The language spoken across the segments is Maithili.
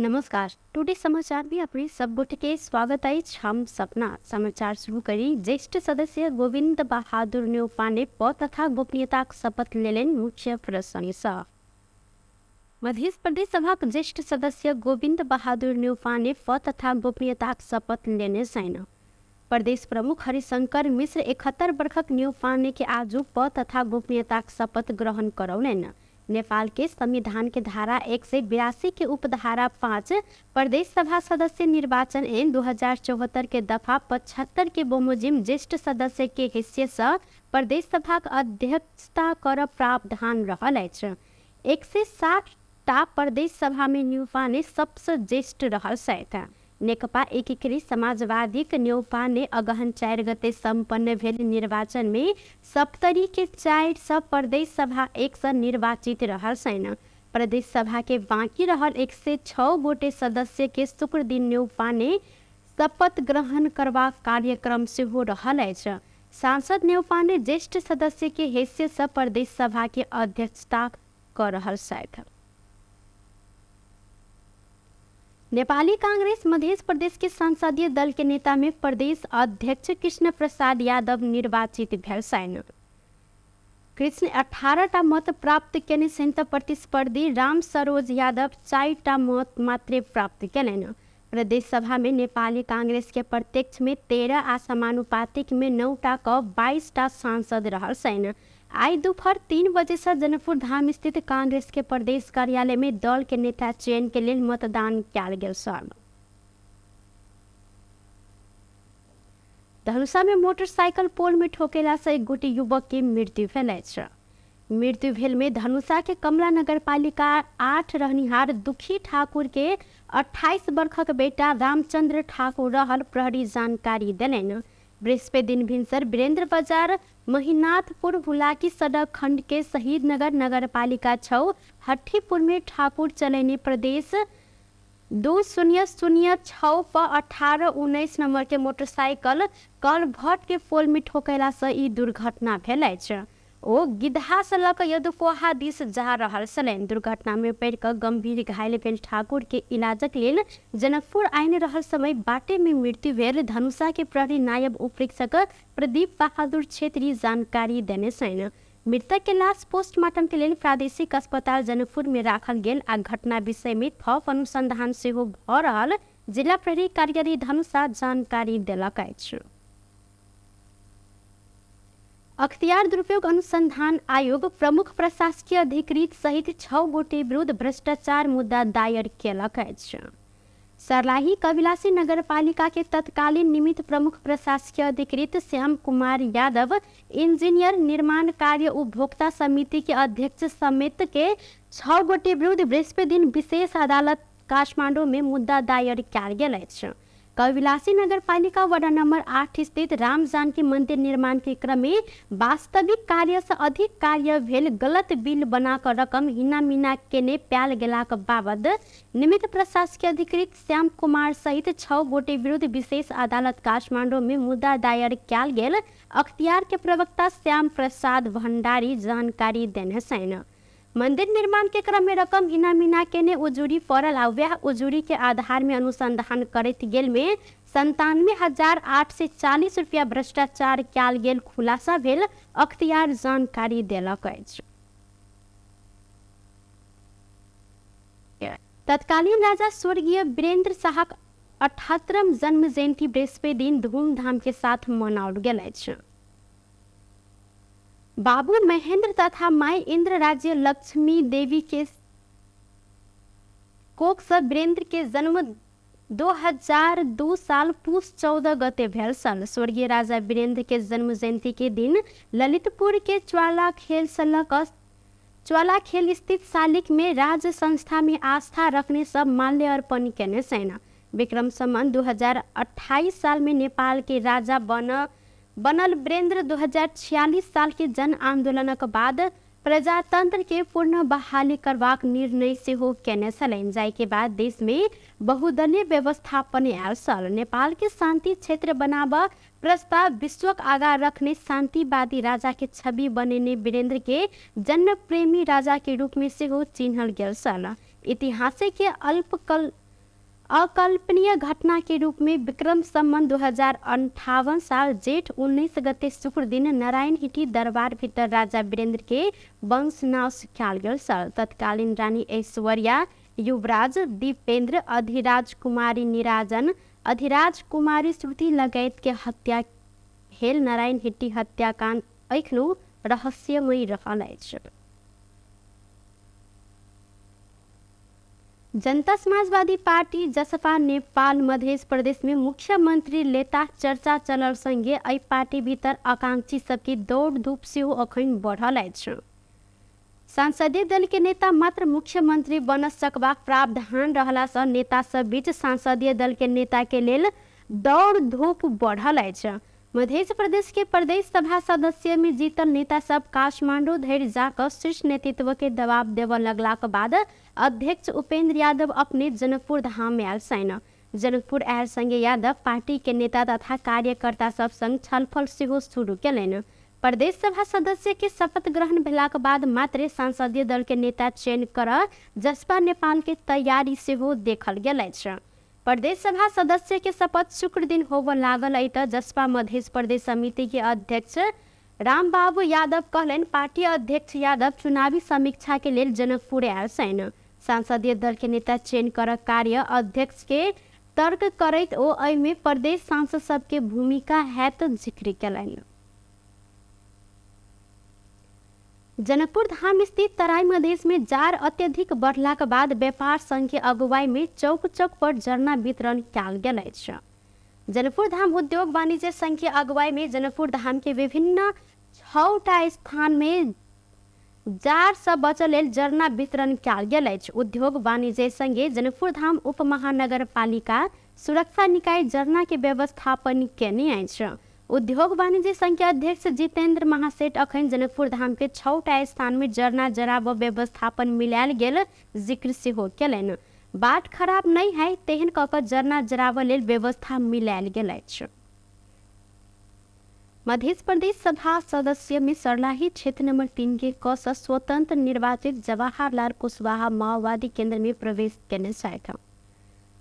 नमस्कार, टुडे समाचार में अपने सब गोटे के स्वागत अछि। हम सपना समाचार शुरू करी। ज्येष्ठ सदस्य गोविंद बहादुर न्यौपाने पद तथा गोपनीयताक शपथ लेलनि। मुख्य प्रसंगसँ मध्य प्रदेश सभाक ज्येष्ठ सदस्य गोविंद बहादुर न्यौपाने पद तथा गोपनीयताक शपथ लेने छनि। प्रदेश प्रमुख हरिशंकर मिश्र 71 वर्षक न्यौपाने के आजू पद तथा गोपनीयताक शपथ ग्रहण करौलनि। नेपाल के संविधान के धारा 182 के उपधारा 5, प्रदेश सभा सदस्य निर्वाचन ऐन 2074 के दफा 75 के बमोजिम ज्येष्ठ सदस्य के हैसियत से प्रदेश सभाक अध्यक्षता कर प्रावधान रहल अछि। 160 टा प्रदेश सभा में न्यौपाने सबसँ ज्येष्ठ रहल छथि। नेकपा एकीकृत समाजवादीक न्यौपाने अगहन 4 गते सम्पन्न भेल निर्वाचन में सप्तरी के 4 सँ प्रदेश सभा 1 सँ निर्वाचित रहल छनि। प्रदेश सभा के बाँकी रहल 106 गोटे सदस्य के शुक्र दिन न्यौपाने शपथ ग्रहण करबाक कार्यक्रम सेहो रहल अछि। सांसद न्यौपाने ज्येष्ठ सदस्य के हैसियत सँ प्रदेश सभा के अध्यक्षता कऽ रहल छथि। नेपाली कांग्रेस मध्य प्रदेश के संसदीय दल के नेता में प्रदेश अध्यक्ष कृष्ण प्रसाद यादव निर्वाचित भेल छनि। कृष्ण 18 टा मत प्राप्त केने छनि तऽ प्रतिस्पर्धी राम सरोज यादव 4 टा मत मात्रे प्राप्त केलनि। प्रदेश सभा में नेपाली कांग्रेस के प्रत्यक्ष में 13 आ समानुपातिक में 9 टा क 22 टा सांसद रहल छनि। आइ दुपहर 3 बजे से जनकपुर धाम स्थित कांग्रेस के प्रदेश कार्यालय में दल के नेता चयन के लेल मतदान कयल गेल छल। धनुषा में मोटरसाइकिल पोल में ठोकेला से एक गोटे युवक के मृत्यु भेल अछि। मृत्यु भेल में धनुषा के कमला नगरपालिका 8 रहनिहार दुखी ठाकुर के 28 वर्षक बेटा रामचंद्र ठाकुर रहल प्रहरी जानकारी देलनि। बृहस्पति दिन भिनसर वीरेंद्र बाजार महिनाथपुर हुलाकी सड़क खंड के शहीद नगर नगरपालिका 6 हट्ठीपुर में ठाकुर चलैने प्रदेश 2006 प 1819 नंबर के मोटरसाइकिल कलभट के पोल में ठोकेला से ई दुर्घटना भेल अछि। ओ गिदहा से लऽ कऽ यदुकोहा दिस जा रहल छलनि। दुर्घटना में पड़ि कऽ गंभीर घायल भेल ठाकुर के इलाजक लेल जनकपुर आनि रहल समय बाटे में मृत्यु भेल धनुषा के प्रहरी नायब उपरीक्षक प्रदीप बहादुर छेत्री जानकारी देने छनि। मृतक के लाश पोस्टमार्टम के लेल प्रादेशिक अस्पताल जनकपुर में राखल गेल आ घटना विषय में थप अनुसंधान सेहो भऽ रहल जिला प्रहरी कार्यालय धनुषा जानकारी देलक अछि। अख्तियार दुरुपयोग अनुसंधान आयोग प्रमुख प्रशासकीय अधिकृत सहित 6 गोटे विरुद्ध भ्रष्टाचार मुद्दा दायर केलक अछि। सर्लाही कविलासी नगरपालिका के तत्कालीन निमित्त प्रमुख प्रशासकीय अधिकृत श्याम कुमार यादव, इंजीनियर निर्माण कार्य उपभोक्ता समिति के अध्यक्ष समेत के 6 गोटे विरुद्ध बृहस्पति दिन विशेष अदालत काठमांडू में मुद्दा दायर कयल गेल अछि। कविलासी नगरपालिका वार्ड नंबर 8 स्थित राम जानकी मंदिर निर्माण के क्रम में वास्तविक कार्य से अधिक कार्य भेल गलत बिल बना कऽ रकम हिना मीना केने पायल गेलाक बाबत निमित्त प्रशासकीय अधिकृत श्याम कुमार सहित 6 गोटे विरुद्ध विशेष अदालत काठमांडू में मुद्दा दायर कयल गेल अख्तियार के प्रवक्ता श्याम प्रसाद भंडारी जानकारी देने छनि। मंदिर निर्माण के क्रम में रकम हिना मीना केने उजूरी पड़ल आ वएह उजूरी के आधार में अनुसंधान करैत गेल में 97,840 रुपया भ्रष्टाचार कयल गेल खुलासा भेल अख्तियार जानकारी देलक अछि। तत्कालीन राजा स्वर्गीय वीरेंद्र शाहक 78म जन्म जयंती बृहस्पति दिन धूमधाम के साथ मनाओल गेल अछि। बाबू महेंद्र तथा माई इंद्र राज्य लक्ष्मी देवी के कोख से वीरेंद्र के जन्म 2002 साल पुस 14 गते भेल छल। स्वर्गीय राजा वीरेंद्र के जन्म जयंती के दिन ललितपुर के ज्वाला खेल से लऽ कऽ ज्वाला खेल स्थित शालिक में राज संस्था में आस्था रखने सब माल्य अर्पण केने छनि। विक्रम संवत 2028 साल में नेपाल के राजा बनल वीरेंद्र 2046 साल के जन आंदोलनक बाद प्रजातंत्र के पूर्ण बहाली करबाक निर्णय सेहो केने छलनि, जाहि के बाद देश में बहुदलीय व्यवस्थापन आयल छल। नेपाल के शांति क्षेत्र बनाब प्रस्ताव विश्वक आगा रखने शांतिवादी राजा के छवि बनेने वीरेंद्र के जनप्रेमी राजा के रूप में सेहो चिन्हल गेल छल। इतिहास के अकल्पनीय घटना के रूप में विक्रम सम्बन्ध 2058 साल जेठ 19 गते शुक्र दिन नारायणहिटी दरबार भीतर राजा वीरेंद्र के वंशनाश कयल गेल छल। तत्कालीन रानी ऐश्वर्या, युवराज दीपेंद्र, अधिराज कुमारी निराजन, अधिराज कुमारी श्रुति लगायत के हत्या भेल नारायणहिटी हत्याकांड एखनो रहस्यमयी रहल अछि। जनता समाजवादी पार्टी जसपा नेपाल मध्य प्रदेश में मुख्यमंत्री लेता चर्चा चलल संगे एहि पार्टी भीतर आकांक्षी सबके दौड़ धूप सेहो अखन बढ़ल अछि। संसदीय दल के नेता मात्र मुख्यमंत्री बन सकबाक प्रावधान रहला सँ नेता सब बीच संसदीय दल के नेता के लेल दौड़ धूप बढ़ल अछि। मध्य प्रदेश के प्रदेश सभा सदस्य में जीतल नेता सब काठमांडू धरि जाकऽ शीर्ष नेतृत्व के दबाव देबऽ लगलाक बाद अध्यक्ष उपेंद्र यादव अपने जनकपुर धाम में आयल छनि। जनकपुर आयल संगे यादव पार्टी के नेता तथा कार्यकर्ता सब संग छलफल सेहो शुरू केलनि। प्रदेश सभा सदस्य के शपथ ग्रहण भेलाक बाद मात्रे संसदीय दल के नेता चयन करऽ जसपा नेपाल के तैयारी सेहो देखल गेल अछि। प्रदेश सभा सदस्य के शपथ शुक्र दिन होबऽ लागल अइ तऽ जसपा मध्य प्रदेश समिति के अध्यक्ष रामबाबू यादव कहलनि पार्टी अध्यक्ष यादव चुनावी समीक्षा के लेल जनकपुर आयल छनि। संसदीय दल के नेता चयन करऽ कार्य अध्यक्ष के तर्क करैत ओ एहिमे प्रदेश सांसद सबके भूमिका हैत जिक्र केलनि। जनकपुर धाम स्थित तराई मधेश में जार अत्यधिक बढ़लाक बाद व्यापार संघ के अगुवाई में चौक चौक पर जरना वितरण कयल गेल अछि। जनकपुर धाम उद्योग वाणिज्य संघ के अगुवाई में जनकपुर धाम के विभिन्न 6टा स्थान में जार सँ बचल लेल जरना वितरण कयल गेल अछि। उद्योग वाणिज्य संगे जनकपुर धाम उप महानगरपालिका सुरक्षा निकाय जरना के व्यवस्थापन केने अछि। उद्योग वाणिज्य संघ के अध्यक्ष जितेंद्र महासेठ अखन जनकपुर धाम के 6टा स्थान में जरना जराब व्यवस्थापन मिलायल गेल जिक्र सेहो केलनि। बाट खराब नहि है तेहन कऽ कऽ जरना जराबऽ लेल व्यवस्था मिलायल गेल अछि। मध्य प्रदेश सभा सदस्य में सर्लाही क्षेत्र नंबर 3 के क सँ स्वतंत्र निर्वाचित जवाहरलाल कुशवाहा माओवादी केंद्र में प्रवेश केने छथि।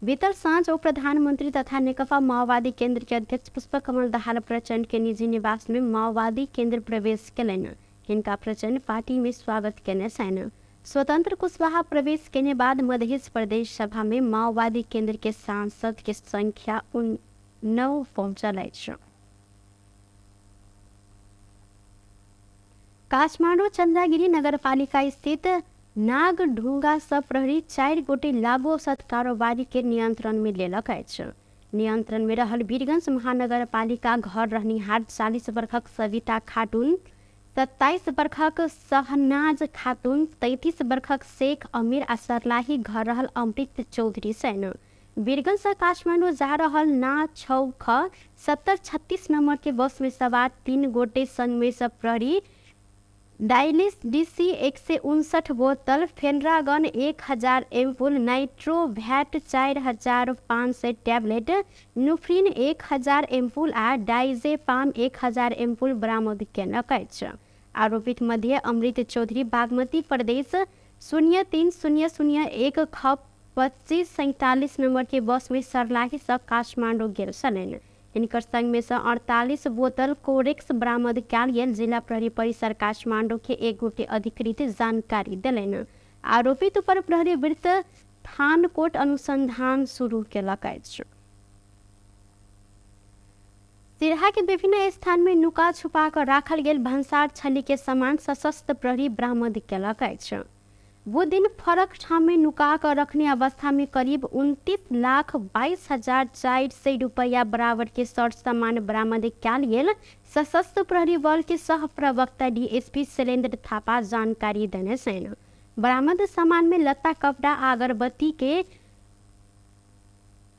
बीतल साँझ ओ प्रधानमंत्री तथा नेकपा माओवादी केंद्र के अध्यक्ष पुष्पकमल दाहाल प्रचंड के निजी निवास में माओवादी केंद्र प्रवेश केलनि। हिनका प्रचंड पार्टी में स्वागत केने छनि। स्वतंत्र कुशवाहा प्रवेश केने बाद मध्य प्रदेश सभा में माओवादी केंद्र के सांसद के संख्या 9 पहुंचल अछि। काठमाडौँ चंद्रागिरी नगरपालिका स्थित नागढुंगा सँ प्रहरी 4 गोटे लागू औषध कारोबारी के नियंत्रण में लेलक अछि। नियंत्रण में रहल वीरगंज महानगरपालिका घर रहनिहार 40 वर्षक सविता खातून, 27 वर्षक शहनाज खातून, 33 वर्षक शेख अमीर आ सर्लाही घर रहल अमृत चौधरी सैन। वीरगंज सँ काठमाडौँ जा रहल ना 6 ख 7036 नंबर के बस में सवार 3 गोटे संग में सँ प्रहरी डायलिस डीसी 159 बोतल, फेनरागन 1000 एम्पुल, नाइट्रोभैट 4500 टैबलेट, नुफ्रिन 1000 एम्पुल आ डाइजेपाम 1000 एम्पुल बरामद केलक अछि। आरोपित मध्य अमृत चौधरी बागमती प्रदेश 03001 ख 2547 नंबर के बस में सर्लाही सँ काठमाडौँ गेल छलनि। हिनकर संग में सँ 48 बोतल कोरेक्स बरामद कयल गेल जिला प्रहरी परिसर काठमाडौँ के एक गोटे अधिकृत जानकारी देलनि। आरोपित ऊपर प्रहरी वृत्त थानकोट अनुसंधान शुरू केलक अछि। सिरहा के विभिन्न स्थान में नुका छुपा कऽ राखल गेल भंसार छली के सामान सशस्त्र प्रहरी बरामद केलक अछि। बुध दिन फरक ठाम में नुका कऽ रखने अवस्था में करीब 29,22,400 रुपया बराबर के शर्ट सामान बरामद कयल गेल सशस्त्र प्रहरी बल के सह प्रवक्ता डीएसपी शैलेंद्र थापा जानकारी देने छनि। बरामद सामान में लत्ता कपड़ा आ अगरबत्ती के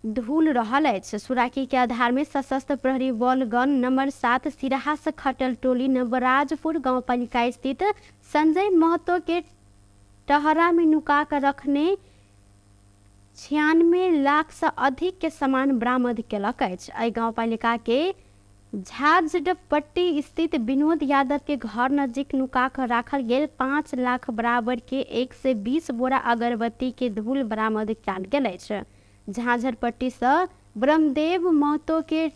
धूल रहल अछि। सुराकी के आधार में सशस्त्र प्रहरी बल गण नंबर 7 सिराहा से खटल टोली नवराजपुर गांवपालिका स्थित संजय महतो के टहरा में नुका कर रखने 96 लाख से अधिक के सामान बरामद केलक अछि। एहि गांवपालिका के झाझडपट्टी स्थित विनोद यादव के घर नजीक नुका कर राखल गेल 5 लाख बराबर के 120 बोरा अगरबत्ती के धूल बरामद कयल गेल अछि। झांझरपट्टी से ब्रह्मदेव महतो के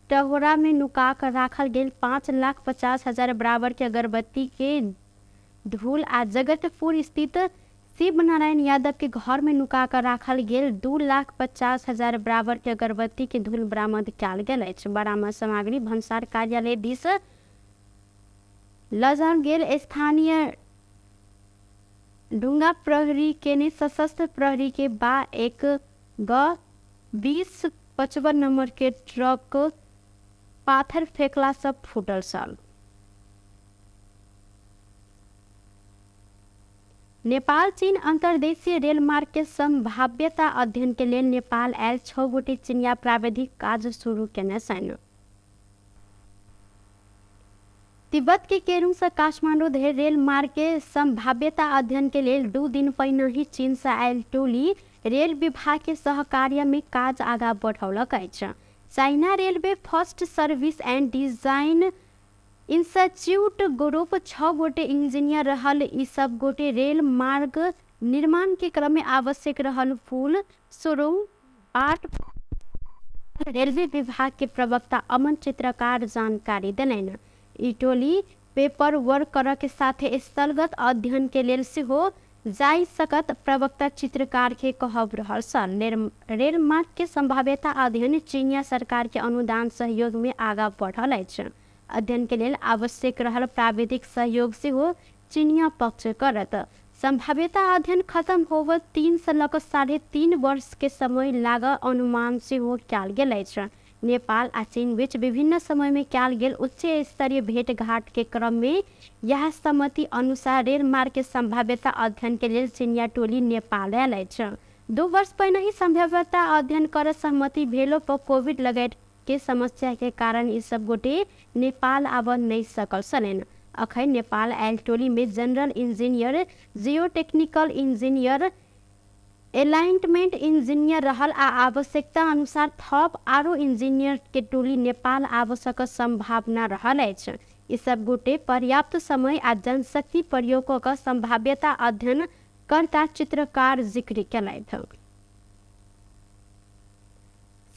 टहोरा में नुका कर राखल गेल 5,50,000 बराबर के अगरबत्ती के धूल आ जगतपुर स्थित शिव नारायण यादव के घर में नुका कर राखल गेल 2,50,000 बराबर के अगरबत्ती के धूल बरामद कयल गेल अछि। बरामद सामग्री भन्सार कार्यालय दिस लजाओल गेल स्थानीय ढुंगा प्रहरी के ने सशस्त्र प्रहरी के बा 1 ग 2055 नंबर के ट्रक पाथर फेंकला सब फूटल छल। नेपाल चीन अंतर्देशीय रेल मार्ग के संभाव्यता अध्ययन के लेल नेपाल आयल 6 गोटे चीनिया प्राविधिक काज शुरू केने छनि। तिब्बत के केरुंग से काठमांडू धरि रेल मार्ग के संभाव्यता अध्ययन के लेल 2 दिन पहिने ही चीन से आयल टोली रेल विभाग के सहकार्य में काज आगा बढ़ौलक अछि। China railway first service and design institute group 6 गोटे इंजीनियर रहल ई सब गोटे रेल मार्ग निर्माण के क्रम में आवश्यक रहल पुल, सुरुंग, बाट रेलवे विभाग के प्रवक्ता अमन चित्रकार जानकारी देलनि। ई टोली पेपर वर्क करऽ के साथे स्थलगत अध्ययन के लेल सेहो जाय सकत प्रवक्ता चित्रकार के कहब रहल छल। रेल मार्ग के संभाव्यता अध्ययन चीनिया सरकार के अनुदान सहयोग में आगा बढ़ल अछि। अध्ययन के लेल आवश्यक रहल प्राविधिक सहयोग सेहो चीनिया पक्ष करत। संभाव्यता अध्ययन खत्म होब 3 से लऽ कऽ 3.5 वर्ष के समय लाग अनुमान सेहो कयल गेल अछि। नेपाल आ चीन बीच विभिन्न समय में कयल गेल उच्च स्तरीय भेंटघाट के क्रम में यह सहमति अनुसार रेल मार्ग के संभाव्यता अध्ययन के लेल चीनिया टोली नेपाल आयल अछि। 2 वर्ष पहिने ही संभाव्यता अध्ययन कर सहमति भेलो पर कोविड लगायत के समस्या के कारण ई सब गोटे नेपाल आब नहीं सकल छलनि। अखन नेपाल आयल टोली में general engineer, geotechnical engineer, alignment engineer रहल आ आवश्यकता अनुसार थप आरो इंजीनियर के टोली नेपाल आवश्यक संभावना रहल अछि। ई सब गोटे पर्याप्त समय आ जनशक्ति प्रयोग कऽ कऽ संभाव्यता अध्ययन करता चित्रकार जिक्र केलथि।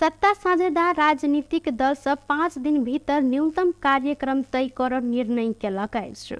सत्ता साझेदार राजनीतिक दल सब 5 दिन भीतर न्यूनतम कार्यक्रम तय कर निर्णय केलक अछि।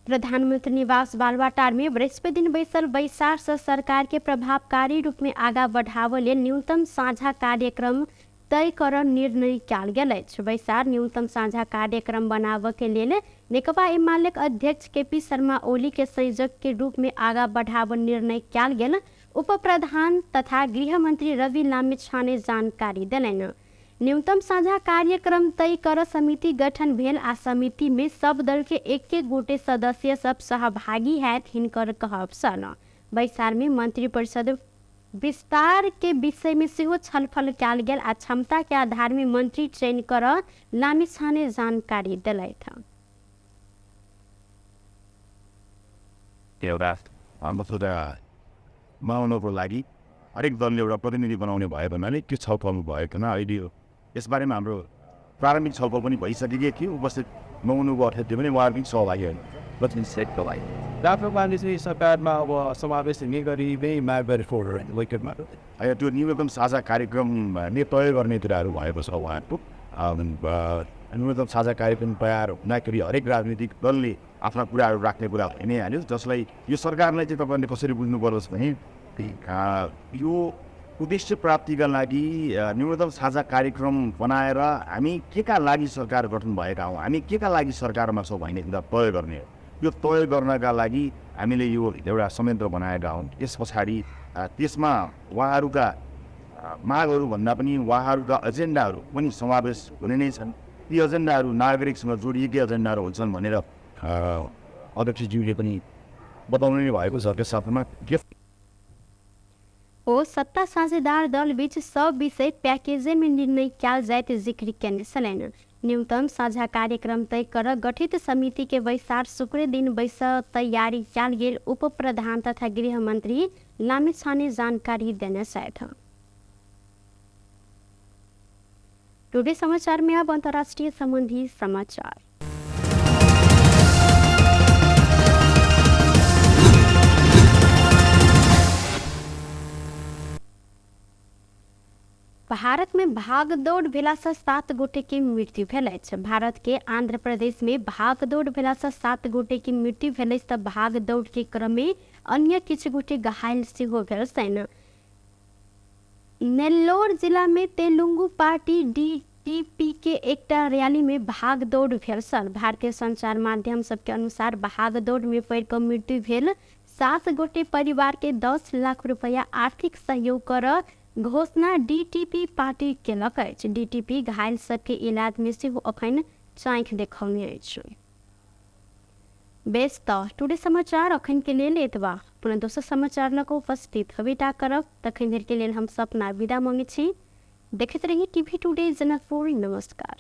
प्रधानमंत्री निवास बालवाटार में बृहस्पति दिन बैसल बैसार से सरकार के प्रभावकारी रूप में आगा बढ़ावऽ लेल न्यूनतम साझा कार्यक्रम तय कर निर्णय कयल गेल अछि। बैसार न्यूनतम साझा कार्यक्रम बनाबऽ के लेल नेकपा एमालेक अध्यक्ष केपी शर्मा ओली के संयोजक के रूप में आगा बढ़ावऽ निर्णय कयल गेल उप प्रधान तथा गृहमंत्री रवि लामिछाने जानकारी देलनि। न्यूनतम साझा कार्यक्रम तय कर समिति गठन भेल आ समिति में सब दल के एक एक गोटे सदस्य सब सहभागी हैत हिनकर कहब छल। बैसार में मंत्रिपरिषद विस्तार के विषय में सेहो छलफल कयल गेल आ क्षमता के आधार में मंत्री चयन कर लामिछाने जानकारी देलथि। एउटा मसौदा बनाउनको लागि हरेक दलले एउटा प्रतिनिधि बनाउने भयो भन्नाले त्यो छलफल भएको थिएन। अहिले यसबारेमा हाम्रो प्रारम्भिक छलफल पनि भइसकेकै थियो। उपस्थित नहुनुको अर्थ त्यो पनि उहाँहरू पनि सहभागी होइन। राप्रपाले चाहिँ सरकारमा अब समावेश हुने गरी नै माग विकेटमा होइन, त्यो न्यूनतम साझा कार्यक्रम नै तय गर्ने कुराहरू भएको छ उहाँहरूको। न्यूनतम साझा कार्यक्रम तयार हुँदाखेरि हरेक राजनीतिक दलले आफ्ना कुराहरू राख्ने कुरा भइ नै हाल्यो, जसलाई यो सरकारलाई चाहिँ तपाईँहरूले कसरी बुझ्नु पर्छ भने यो उद्देश्य प्राप्तिका लागि न्यूनतम साझा कार्यक्रम बनाएर हामी केका लागि सरकार गठन भएका हौँ, हामी केका लागि सरकारमा छौँ भन्ने कुरा तय गर्ने हो। यो तय गर्नका लागि हामीले यो एउटा संयन्त्र बनाएका हौँ। त्यस पछाडि त्यसमा उहाँहरूका मागहरू भन्दा पनि उहाँहरूका एजेन्डाहरू पनि समावेश हुने नै छन्। ती एजेन्डाहरू नागरिकसँग जोडिएकै एजेन्डाहरू हुन्छन् भनेर अध्यक्षज्यूले पनि बताउनु नै भएको छ। त्यस साथमा ओ सत्ता साझेदार दल बीच सब विषय पैकेजे में निर्णय कयल जाइत जिक्र केने छलनि। न्यूनतम साझा कार्यक्रम तय कर गठित समिति के बैसार शुक्र दिन बैस तैयारी कयल गेल उप प्रधान तथा गृहमंत्री लामिछाने जानकारी देने छथि। टुडे समाचार में अब अंतर्राष्ट्रीय संबंधी समाचार। भारत में भागदौड़ भेलासँ 7 गोटे के मृत्यु भेल अछि। भारत के आंध्र प्रदेश में भागदौड़ भेलासँ 7 गोटे के मृत्यु भेल अछि तऽ भागदौड़ के क्रम में अन्य किछु गोटे घायल सेहो भेल छनि। नेल्लोर जिला में तेलुगु पार्टी डीटीपी के एकटा रैली में भागदौड़ भेल छल। भारतीय संचार माध्यम सबके अनुसार भागदौड़ में पड़ि कऽ मृत्यु भेल 7 गोटे परिवार के 10 लाख रुपया आर्थिक सहयोग करऽ घोषणा डीटीपी पार्टी केलक अछि। डीटीपी घायल सबके इलाज में सेहो अखन चाँखि देखौने अछि। बेस तऽ टुडे समाचार अखन के लेल एतबा। पुनः दोसर समाचार लऽ कऽ उपस्थित हेबे करब, तखन धरि के लेल हम सपना विदा मांगै छी। देखैत रही टीवी टुडे जनकपुर। नमस्कार।